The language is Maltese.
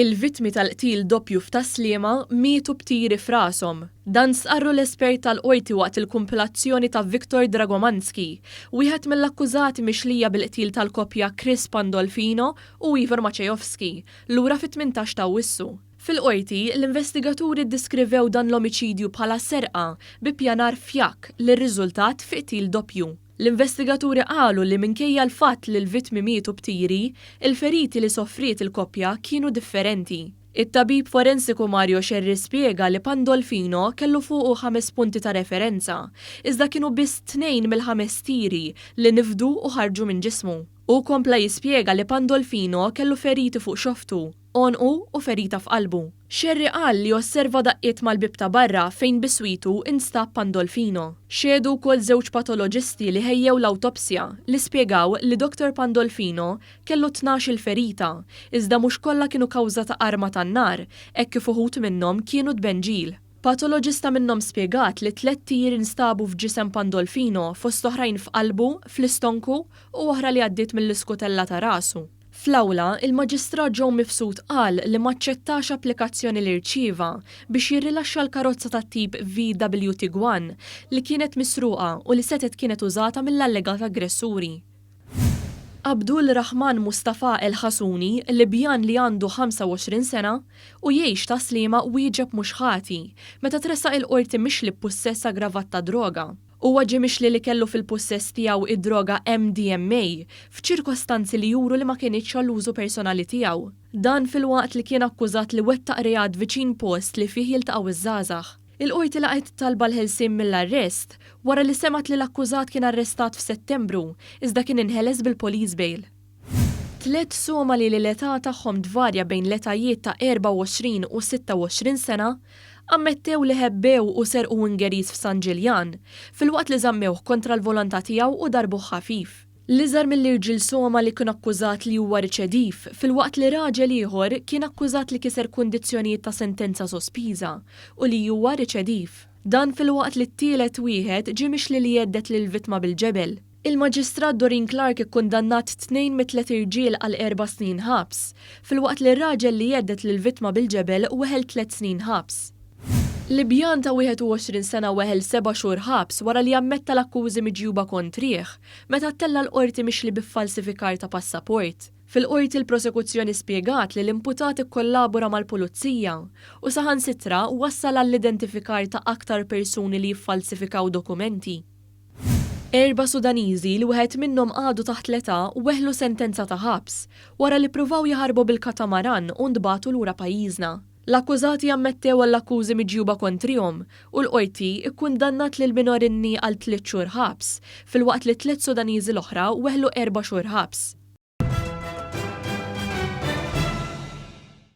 Il-vittmi tal-qtil doppju f'Tas-Sliema mietu b'tiri f'rashom. Dan stqarru l-espert tal-Qorti waqt il-kumpilazzjoni ta' Viktor Dragomanski, wieħed mill-akkużati mixlija bil-qtil tal-koppja Chris Pandolfino u Ivor Maciejowski, lura fit-18 ta' Awwissu. Fil-Qorti, l-investigaturi ddiskrivew dan l-omiċidju bħala serqa bi ppjanar fjakk li rriżultat fi qtil doppju. L-investigaturi qalu li minkejja l-fatt li l-vittmi mietu b'tiri, il-feriti li sofriet il-koppja kienu differenti. It-tabib forensiku Mario Scerri spjega li Pandolfino kellu fuqu ħames punti ta' referenza, iżda kienu biss tnejn mill-ħames tiri li nifdu u ħarġu minn ġismu. Hu kompla jispjega li Pandolfino kellu feriti fuq xoftu, għonqu u ferita f'qalbu. Scerri qal li osserva daqqiet mal-bieb ta' barra fejn biswitu instab Pandolfino. Xehdu wkoll żewġ patoloġisti li ħejjew l-awtopsja li spjegaw li Doctor Pandolfino kellu 12-il ferita, iżda mhux kollha kienu kawża ta' arma tan-nar hekk kif uħud minnhom kienu tbenġil. Patoloġista minnhom spjegat li tlett tiri nstabu f'ġisem Pandolfino fost oħrajn f'qalbu, fl-istonku u oħra li għaddiet mill-iskutella ta' rasu. Fl-awla, il-Maġistrat Joe Mifsud qal li m'aċċettax applikazzjoni li rċieva biex jirrilaxxa l-karozza tat-tip VW Tiguan li kienet misruqa u li setgħet kienet użata mill-allegat aggressuri. Abdul Rahman Mustafa El Hassouni, Libjan li għandu 25 sena u jgħix Tas-Sliema wieġeb mhux ħati meta tressaq il-Qorti mixli b'pussess aggravat ta' droga. Huwa ġie mixli li kellu fil-pussess tiegħu id-droga MDMA f'ċirkostanzi li juru li ma kinitx għall-użu personali tiegħu. Dan filwaqt li kien akkużat li wettaq reat viċin post li fih jiltaqgħu ż-żgħażagħ. Il-Qorti laqgħet it-talba għall-ħelsien mill-arrest wara li semgħet li l-akkużat kien arrestat f'Settembru iżda kien inħeles bil-police bail. Tliet Somali li l-età tagħhom tvarja bejn l-etajiet ta' 24 u 26 sena ammettew li ħebbew u serqu Ungeriż f'San Ġiljan, filwaqt li żammewh kontra l-volontà tiegħu u darbuh ħafif. L-iżgħar mill-irġiel Somali kien akkużat li huwa riċediv, filwaqt li raġel ieħor kien akkużat li kiser kundizzjonijiet ta' sentenza sospiża u li huwa riċediv. Dan filwaqt li t-tielet wieħed ġie mixli li hedded lill-vittma bil-ġebel. Il-Maġistrat Doreen Clarke ikkundannat tnejn mit-tliet irġiel għal erba' snin ħabs, filwaqt li r-raġel li hedded lill-vittma bil-ġebel weħel tliet snin ħabs. Libjan ta' 21 sena weħel seba' xhur ħabs wara li ammetta l-akkużi miġjuba kontrih meta ttella' l-Qorti mixli bi ffalsifikar ta' passaport. Fil-Qorti l-Prosekuzzjoni spjegat li l-imputat ikkollabora mal-Pulizija u saħansitra wassal għall-identifikar ta' aktar persuni li jiffalsifikaw dokumenti. Erba' Sudaniżi, li wieħed minnhom għadu taħt l-età, weħlu sentenza ta' ħabs wara li ppruvaw jaħarbu bil-katamaran u ntbagħtu lura pajjiżna. L-akkużati ammettew għall-akkużi miġjuba kontrihom u l-Qorti kkundannat lill-minorenni għal tliet xhur ħabs, filwaqt li t-tliet Sudaniżi l-oħra weħlu erba' xhur ħabs.